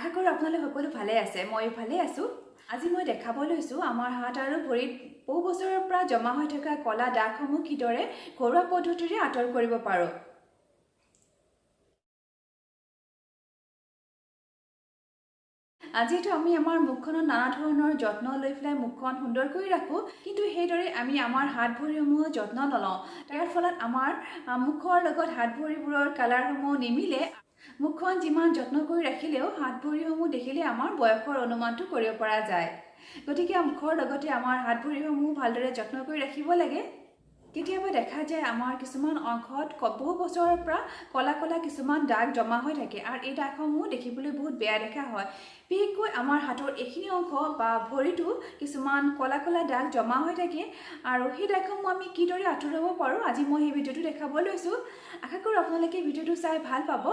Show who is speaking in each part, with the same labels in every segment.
Speaker 1: আশা কৰোঁ আপোনালোক সকলো ভালে আছে। মই ভালে আছোঁ। আজি মই দেখাব লৈছোঁ আমাৰ হাত আৰু ভৰিত বহু বছৰৰ পৰা জমা হৈ থকা ক'লা দাগসমূহ কিদৰে ঘৰুৱা পদ্ধতিৰে আঁতৰ কৰিব পাৰোঁ। যিহেতু আমি আমাৰ মুখখনত নানা ধৰণৰ যত্ন লৈ পেলাই মুখখন সুন্দৰ কৰি ৰাখোঁ, কিন্তু সেইদৰে আমি আমাৰ হাত ভৰিসমূহ যত্ন নলওঁ। তাৰ ফলত আমাৰ মুখৰ লগত হাত ভৰিবোৰৰ কালাৰসমূহ নিমিলে। মুখখন যিমান যত্ন কৰি ৰাখিলেও হাত ভৰিসমূহ দেখিলে আমাৰ বয়সৰ অনুমানটো কৰিব পৰা যায়। গতিকে মুখৰ লগতে আমাৰ হাত ভৰিসমূহ ভালদৰে যত্ন কৰি ৰাখিব লাগে। কেতিয়াবা দেখা যায় আমাৰ কিছুমান অংশত বহু বছৰৰ পৰা ক'লা ক'লা কিছুমান দাগ জমা হৈ থাকে আৰু এই দাগসমূহ দেখিবলৈ বহুত বেয়া দেখা হয়। বিশেষকৈ আমাৰ হাতৰ এইখিনি অংশ বা ভৰিতো কিছুমান ক'লা ক'লা দাগ জমা হৈ থাকে আৰু সেই দাগসমূহ আমি কিদৰে আঁতৰাব পাৰোঁ আজি মই সেই ভিডিঅ'টো দেখাব লৈছোঁ। আশা কৰোঁ আপোনালোকে ভিডিঅ'টো চাই ভাল পাব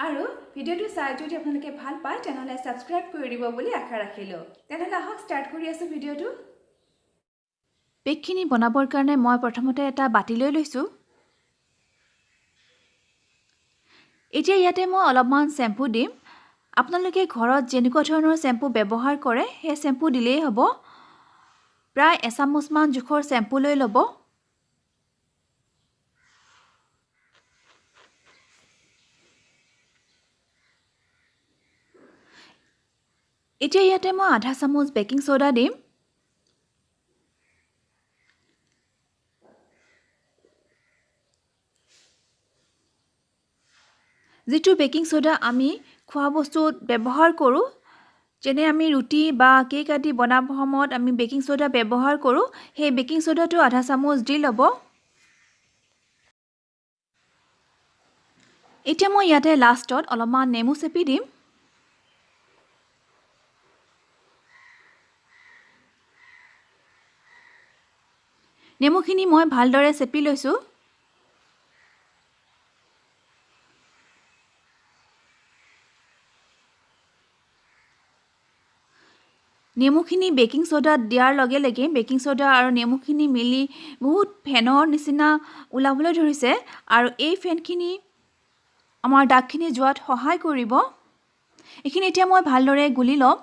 Speaker 1: আৰু ভিডিঅ'টো চাই যদি আপোনালোকে ভাল পায় তেনেহ'লে ছাবস্ক্ৰাইব কৰি দিব বুলি আশা ৰাখিলোঁ। তেনেহ'লে আহক ষ্টাৰ্ট কৰি আছোঁ ভিডিঅ'টো। পেকখিনি বনাবৰ কাৰণে মই প্ৰথমতে এটা বাতি লৈ লৈছোঁ। এতিয়া ইয়াতে মই অলপমান শ্বেম্পু দিম। আপোনালোকে ঘৰত যেনেকুৱা ধৰণৰ শ্বেম্পু ব্যৱহাৰ কৰে সেই শ্বেম্পু দিলেই হ'ব। প্ৰায় এচামুচমান জোখৰ শ্বেম্পু লৈ ল'ব। এতিয়া ইয়াতে মই আধা চামুচ বেকিং ছ'ডা দিম। যিটো বেকিং ছ'ডা আমি খোৱা বস্তুত ব্যৱহাৰ কৰোঁ, যেনে আমি ৰুটি বা কেক আদি বনাব সময়ত আমি বেকিং ছ'ডা ব্যৱহাৰ কৰোঁ, সেই বেকিং ছ'ডাটো আধা চামুচ দি ল'ব। এতিয়া মই ইয়াতে লাষ্টত অলপমান নেমু চেপি দিম। নেমুখিনি মই ভালদৰে চেপি লৈছোঁ। নেমুখিনি বেকিং ছ'ডাত দিয়াৰ লগে লগে বেকিং ছ'ডা আৰু নেমুখিনি মিলি বহুত ফেনৰ নিচিনা ওলাবলৈ ধৰিছে আৰু এই ফেনখিনি আমাৰ দাগখিনি যোৱাত সহায় কৰিব। এইখিনি এতিয়া মই ভালদৰে গুলি ল'ম।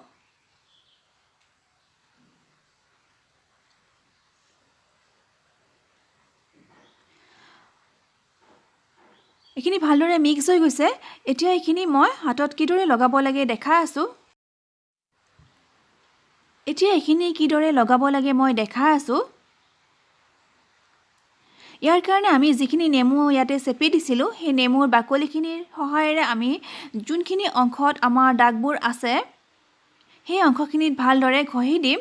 Speaker 1: এইখিনি ভালদৰে মিক্স হৈ গৈছে। এতিয়া এইখিনি মই হাতত কিদৰে লগাব লাগে দেখাই আছোঁ। এতিয়া এইখিনি কিদৰে লগাব লাগে মই দেখাই আছোঁ। ইয়াৰ কাৰণে আমি যিখিনি নেমু ইয়াতে চেপি দিছিলোঁ সেই নেমুৰ বাকলিখিনিৰ সহায়েৰে আমি যোনখিনি অংশত আমাৰ দাগবোৰ আছে সেই অংশখিনিত ভালদৰে ঘঁহি দিম।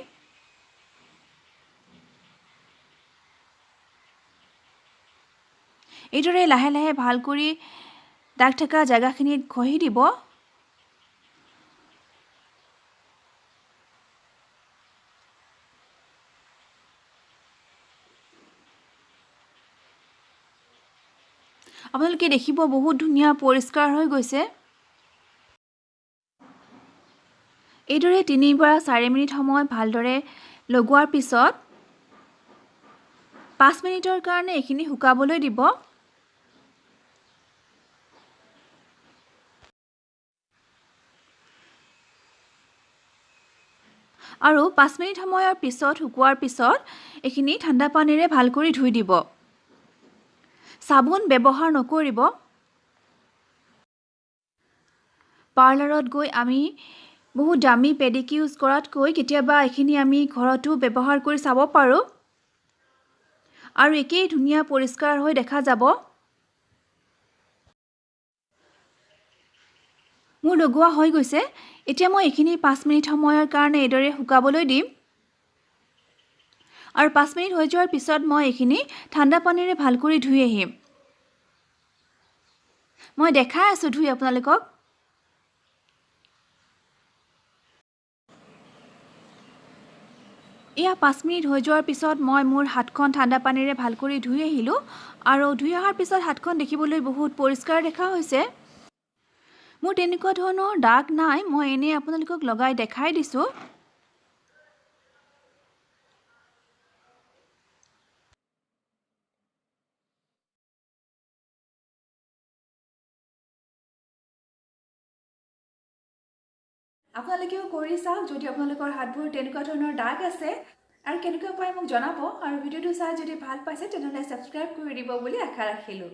Speaker 1: এইদৰে লাহে লাহে ভাল কৰি দাগ থকা জেগাখিনিত ঘঁহি দিব। আপোনালোকে দেখিব বহুত ধুনীয়া পৰিষ্কাৰ হৈ গৈছে। এইদৰে 3 পৰা 4 মিনিট সময় ভালদৰে লগোৱাৰ পিছত 5 মিনিটৰ কাৰণে এইখিনি শুকাবলৈ দিব। আৰু 5 মিনিট সময়ৰ পিছত শুকোৱাৰ পিছত এইখিনি ঠাণ্ডা পানীৰে ভাল কৰি ধুই দিব। চাবোন ব্যৱহাৰ নকৰিব। পাৰ্লাৰত গৈ আমি বহুত দামী পেডিকিউজ কৰাতকৈ কেতিয়াবা এইখিনি আমি ঘৰতো ব্যৱহাৰ কৰি চাব পাৰোঁ আৰু একেই ধুনীয়া পৰিষ্কাৰ হৈ দেখা যাব। মোৰ লগোৱা হৈ গৈছে। এতিয়া মই এইখিনি 5 মিনিট সময়ৰ কাৰণে এইদৰে শুকাবলৈ দিম আৰু 5 মিনিট হৈ যোৱাৰ পিছত মই এইখিনি ঠাণ্ডা পানীৰে ভাল কৰি ধুই আহিম। মই দেখাই আছোঁ ধুই আপোনালোকক। এয়া 5 মিনিট হৈ যোৱাৰ পিছত মই মোৰ হাতখন ঠাণ্ডা পানীৰে ভাল কৰি ধুই আহিলোঁ আৰু ধুই অহাৰ পিছত হাতখন দেখিবলৈ বহুত পৰিষ্কাৰ দেখা হৈছে। মোৰ তেনেকুৱা ধৰণৰ দাগ নাই, মই এনেই আপোনালোকক লগাই দেখাই দিছোঁ। আপোনালোকেও কৰি চাওক যদি আপোনালোকৰ হাত ভৰিত তেনেকুৱা ধৰণৰ দাগ আছে, আৰু কেনেকুৱা পায় মোক জনাব। আৰু ভিডিঅ'টো চাই যদি ভাল পাইছে, তেনেহ'লে ছাবস্ক্ৰাইব কৰি দিব বুলি আশা ৰাখিলোঁ।